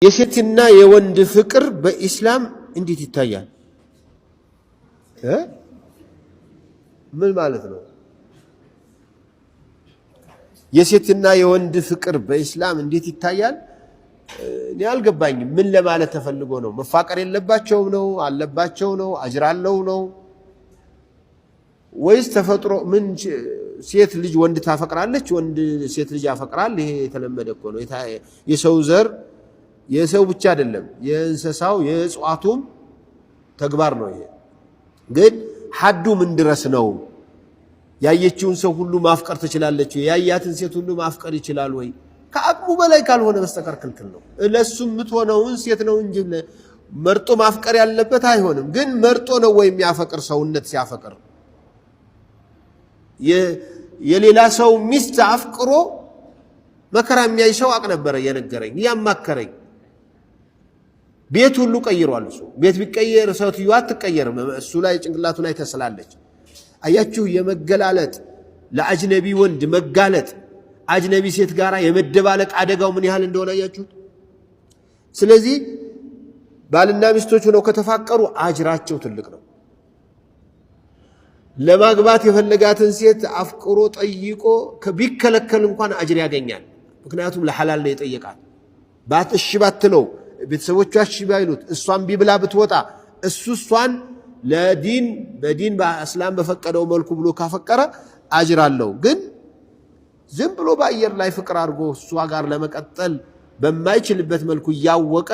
የሴትና የወንድ ፍቅር በኢስላም እንዴት ይታያል? ምን ማለት ነው? የሴትና የወንድ ፍቅር በኢስላም እንዴት ይታያል? እኔ አልገባኝም። ምን ለማለት ተፈልጎ ነው? መፋቀር የለባቸውም ነው? አለባቸው ነው? አጅር አለው ነው ወይስ ተፈጥሮ? ምን ሴት ልጅ ወንድ ታፈቅራለች፣ ወንድ ሴት ልጅ ያፈቅራል። ይሄ የተለመደ እኮ ነው። የሰው ዘር የሰው ብቻ አይደለም፣ የእንስሳው የእጽዋቱም ተግባር ነው። ይሄ ግን ሐዱ ምን ድረስ ነው? ያየችውን ሰው ሁሉ ማፍቀር ትችላለች? ያያትን ሴት ሁሉ ማፍቀር ይችላል ወይ? ከአቅሙ በላይ ካልሆነ በስተቀር ክልክል ነው። ለሱ የምትሆነውን ሴት ነው እንጂ መርጦ ማፍቀር ያለበት አይሆንም። ግን መርጦ ነው ወይ የሚያፈቅር? ሰውነት ሲያፈቅር የሌላ ሰው ሚስት አፍቅሮ መከራ የሚያይ ሰው አቅ ነበረ የነገረኝ እያማከረኝ ቤት ሁሉ ቀይሯል። እሱ ቤት ቢቀየር ሴትዮዋ አትቀየርም። እሱ ላይ ጭንቅላቱ ላይ ተስላለች። አያችሁ፣ የመገላለጥ ለአጅነቢ ወንድ መጋለጥ አጅነቢ ሴት ጋር የመደባለቅ አደጋው ምን ያህል እንደሆነ አያችሁት። ስለዚህ ባልና ሚስቶች ሆነው ከተፋቀሩ አጅራቸው ትልቅ ነው። ለማግባት የፈለጋትን ሴት አፍቅሮ ጠይቆ ቢከለከል እንኳን አጅር ያገኛል። ምክንያቱም ለሐላል ነው የጠየቃት። ባት እሺ ባትለው፣ ቤተሰቦቿ እሺ ባይሉት፣ እሷን ቢብላ ብትወጣ፣ እሱ እሷን ለዲን በዲን በእስላም በፈቀደው መልኩ ብሎ ካፈቀረ አጅር አለው። ግን ዝም ብሎ በአየር ላይ ፍቅር አድርጎ እሷ ጋር ለመቀጠል በማይችልበት መልኩ እያወቀ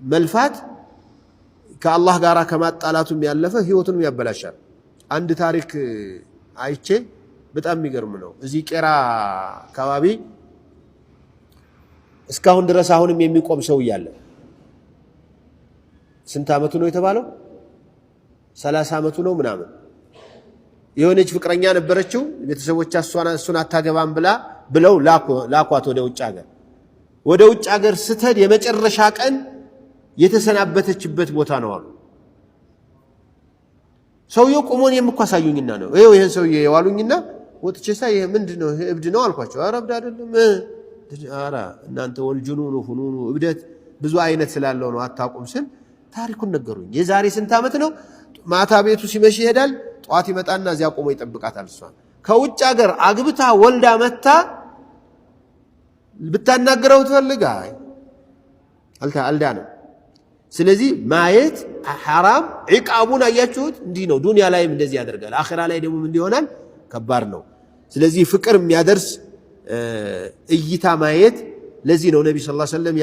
መልፋት ከአላህ ጋር ከማጣላቱም ያለፈ ህይወቱንም ያበላሻል። አንድ ታሪክ አይቼ በጣም የሚገርም ነው። እዚህ ቄራ አካባቢ እስካሁን ድረስ አሁንም የሚቆም ሰው እያለ፣ ስንት ዓመቱ ነው የተባለው? 30 ዓመቱ ነው ምናምን። የሆነች ፍቅረኛ ነበረችው። ቤተሰቦቿ እሱን አታገባም ብለው ላኳት ወደ ውጭ ሀገር። ወደ ውጭ ሀገር ስትሄድ የመጨረሻ ቀን የተሰናበተችበት ቦታ ነው አሉ። ሰውየው ቆሞን የምኳሳዩኝና ነው ይኸው ይህን ሰውዬ የዋሉኝና ወጥቼ ሳይ ይሄ ምንድን ነው? እብድ ነው አልኳቸው። ኧረ እብድ አይደለም። ኧረ እናንተ والجنون فنون፣ እብደት ብዙ አይነት ስላለው ነው አታውቁም ስል ታሪኩን ነገሩኝ። የዛሬ ስንት ዓመት ነው። ማታ ቤቱ ሲመሽ ይሄዳል። ጠዋት ይመጣና እዚያ ቆሞ ይጠብቃታል። እሷን ከውጭ ሀገር አግብታ ወልዳ መታ ብታናግረው ትፈልግ አልዳንም። ስለዚህ ማየት ሐራም ዒቃቡን አያችሁት? እንዲህ ነው። ዱንያ ላይም እንደዚህ ያደርጋል። አኺራ ላይ ደግሞ ምን ይሆናል? ከባድ ነው። ስለዚህ ፍቅር የሚያደርስ እይታ ማየት ለዚህ ነው ነቢ ስ ሰለም